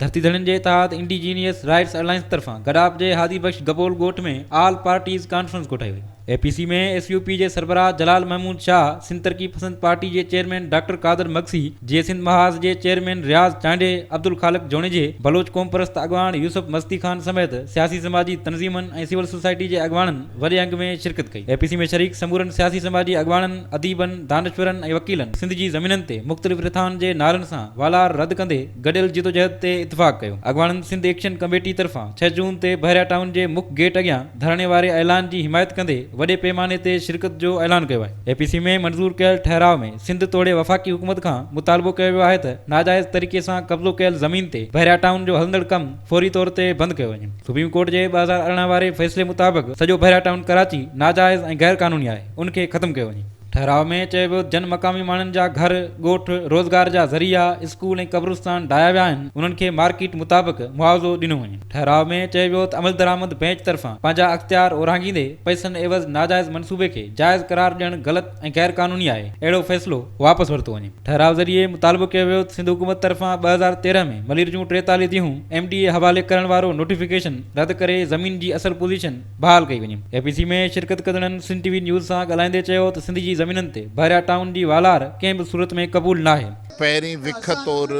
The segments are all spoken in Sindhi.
ڌرتي ڌڻين جي اتحاد انڊيجينيئس رائٽس الائنس طرفان گڏاپ جي هادي بخش گبول ڳوٺ ۾ آل پارٽيز ڪانفرنس ڪوٺائي وئي. A P C ۾ S U P جي سربراهه جلال محمود شاهه، سنڌ ترقي پسند پارٽي جي چيئرمين ڊاڪٽر قادر مگسي، جيئي سنڌ محاذ جي چيئرمين رياض چانڊيي، عبدالخالق جوڻيجي، بلوچ قومپرست اڳواڻ يوسف مستي خان سميت سياسي سماجي تنظيمن ۽ سول سوسائٽي جي اڳواڻن وڏي انگ ۾ شرڪت ڪئي. اي پي سي ۾ شريڪ سمورن سياسي سماجي اڳواڻن، اديبن، دانشورن ۽ وڪيلن سنڌ جي زمينن تي مختلف رٿائن جي نعرن سان والار رد ڪندي گڏيل جدوجهد تي اتفاق ڪيو. اڳواڻن سنڌ ايڪشن ڪميٽي طرفان ڇهه جون تي بحريا ٽائون جي مک گيٽ اڳيان ڌرڻي واري اعلان جي حمايت ڪندي وڏي پيماني تي شرڪت جو اعلان ڪيو آهي. اي پي سي ۾ منظور ڪيل ٺهراء ۾ سنڌ توڙي وفاقي حڪومت کان مطالبو ڪيو ويو آهي ته ناجائز طريقي سان قبضو ڪيل زمين تي بحريا ٽائون جو هلندڙ ڪم فوري طور تي بند ڪيو وڃي. سپريم ڪورٽ جي 2018 واري فيصلي مطابق سڄو بحريا ٽائون ڪراچي ناجائز ۽ غير قانوني آهي ان کي ختم ڪيو وڃي. ٺهراء ۾ چيو ويو ته جن مقامي ماڻهن جا گهر، ڳوٺ، روزگار جا ذريعا، اسڪول ۽ قبرستان ڊاهيا ويا آهن، انهن کي مارڪيٽ مطابق معاوضو ڏنو وڃي. ٺهراء ۾ چيو ويو ته عملدرآمد بئنچ طرفان پنهنجا اختيار اورانگهيندي پئسن عيوض ناجائز منصوبي کي جائز قرار ڏيڻ غلط ۽ غير قانوني آهي، اهڙو فيصلو واپس ورتو وڃي. ٺهراء ذريعي مطالبو ڪيو ويو ته سنڌ حڪومت طرفان 2013 ۾ ملير جون 43 ديهون ايم ڊي اي حوالي ڪرڻ وارو نوٽيفڪيشن رد ڪري زمين جي اصل پوزيشن بحال ڪئي وڃي. اي پي سي ۾ شرڪت ڪندڙن سنڌ ٽي وي نيوز سان ڳالهائيندي چيو ته سنڌ جي زمينن تي بحريا ٽائون جي والار ڪنهن به صورت ۾ قبول ناهي. پهرين وک طور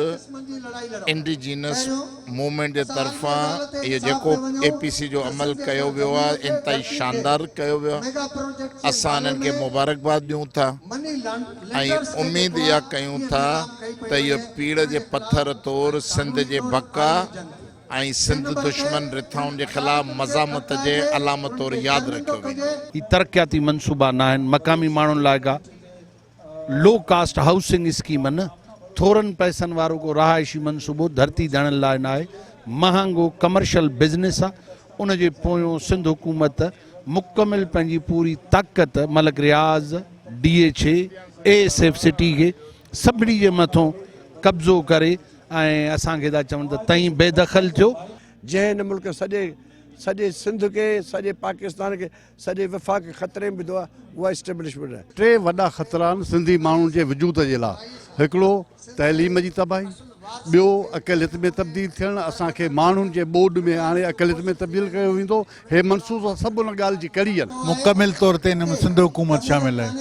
انڊيجينس موومينٽ جي طرفان اهو جيڪو اي پي سي جو عمل ڪيو ويو آهي انتهائي شاندار ڪيو ويو آهي اسان انهن کي مبارڪباد ڏيون ٿا ۽ اميد اها ڪيون ٿا ته اهو پيڙهه جي پٿر طور سنڌ جي بقا ۽ سنڌ دشمن رٿائن جي خلاف مزاحمت جي علامت طور ياد رکيو ويندو. هي ترقياتي منصوبا ناهن، مقامي ماڻهن لاء ڪا لو ڪاسٽ هائوسنگ اسڪيم نه، ٿورن پئسن وارو ڪو رهائشي منصوبو ڌرتي ڌڻين لاء ناهي، مهانگو ڪمرشل بزنس آ، ان جي پويون سنڌ حڪومت مڪمل پنهنجي پوري طاقت Malik Riaz, D H A, A S F city کي سڀني جي مٿون قبضو ڪري ۽ اسان کي ٿا چون ته تئين بي دخل ٿيو. جنهن هن ملڪ سڄي سڄي سنڌ کي سڄي پاڪستان کي سڄي وفاق کي خطري ۾ وڌو آهي اها اسٽيبلشمينٽ آهي. ٽي وڏا خطرا آهن سنڌي ماڻهن جي وجود جي لاء هڪڙو تعليم جي تباهي، ٻيو اقليت ۾ تبديل ٿيڻ، اسان کي ماڻهن جي ٻوڏ ۾ آڻي اقليت ۾ تبديل ڪيو ويندو، هي منصوبا سڀ ان ڳالهه جي ڪڙي آهن. مڪمل طور تي ان ۾ سنڌ حڪومت شامل آهي،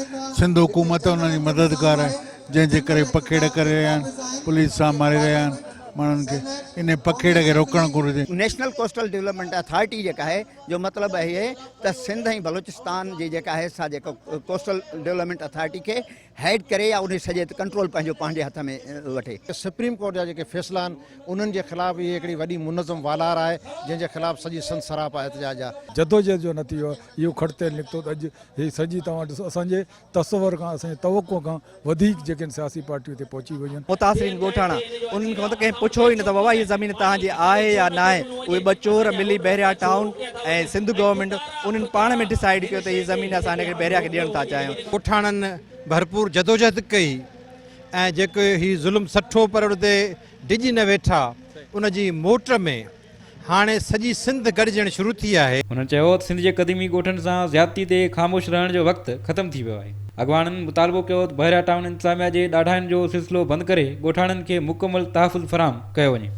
سنڌ حڪومت انهن جي مددگار آهي، جنهن جي ڪري پکيڙ ڪري رهيا آهن، پوليس سان ماري رهيا آهن ماڻهن کي، انهي پکيڙ کي روڪڻ گهرجي. نيشنل ڪوسٽل ڊولپمينٽ اٿارٽي جيڪا آهي جو مطلب اهي ته سنڌ ۽ بلوچستان جي جيڪا آهي سا جيڪا ڪوسٽل ڊولپمينٽ اٿارٽي کي هيڊ ڪري يا انهي سڄي ڪنٽرول پنهنجو پنهنجي هٿ ۾ وٺي. سپريم ڪورٽ جا جيڪي فيصلا آهن انهن جي خلاف هي هڪڙي وڏي منظم والار آهي جنهن جي خلاف سڄي سنڌ سراپا احتجاج آهي. جدوجهد جو نتيجو اهو کڙتيل نڪتو ته اڄ هي سڄي توهان ڏسو اسان جي تصور کان اسان جي توقع کان وڌيڪ جيڪي آهن سياسي پارٽيون هتي پهچي ويون آهن. متاثرين ڳوٺاڻا انهن کان ته ڪنهن پڇيو ئي نه ته بابا هي زمين توهان جي آهي يا ناهي اهي ٻه چور ملي بحريا ٽائون ۽ سنڌ گورنمينٽ انهن پاڻ ۾ ڊسائيڊ ڪيو ته هي زمين اسان هن کي بحريا کي ڏيڻ ٿا چاهيون. ڳوٺاڻن ڀرپور جدوجهد ڪئي ۽ جيڪو هي ظلم سٺو پر ان تي ڊڄي نه ويٺا ان جي موٽ ۾ هاڻي سڄي سنڌ گڏجڻ شروع ٿي آهي. هن چيو ته سنڌ جي قديمي ڳوٺن سان زيادتي تي خاموش رهڻ جو وقت ختم ٿي ويو آهي. اڳواڻن مطالبو ڪيو ته بحريا ٽائون انتظاميا جي ڏاڍاين جو سلسلو بند ڪري ڳوٺاڻن کي مڪمل تحفظ فراهم ڪيو وڃي.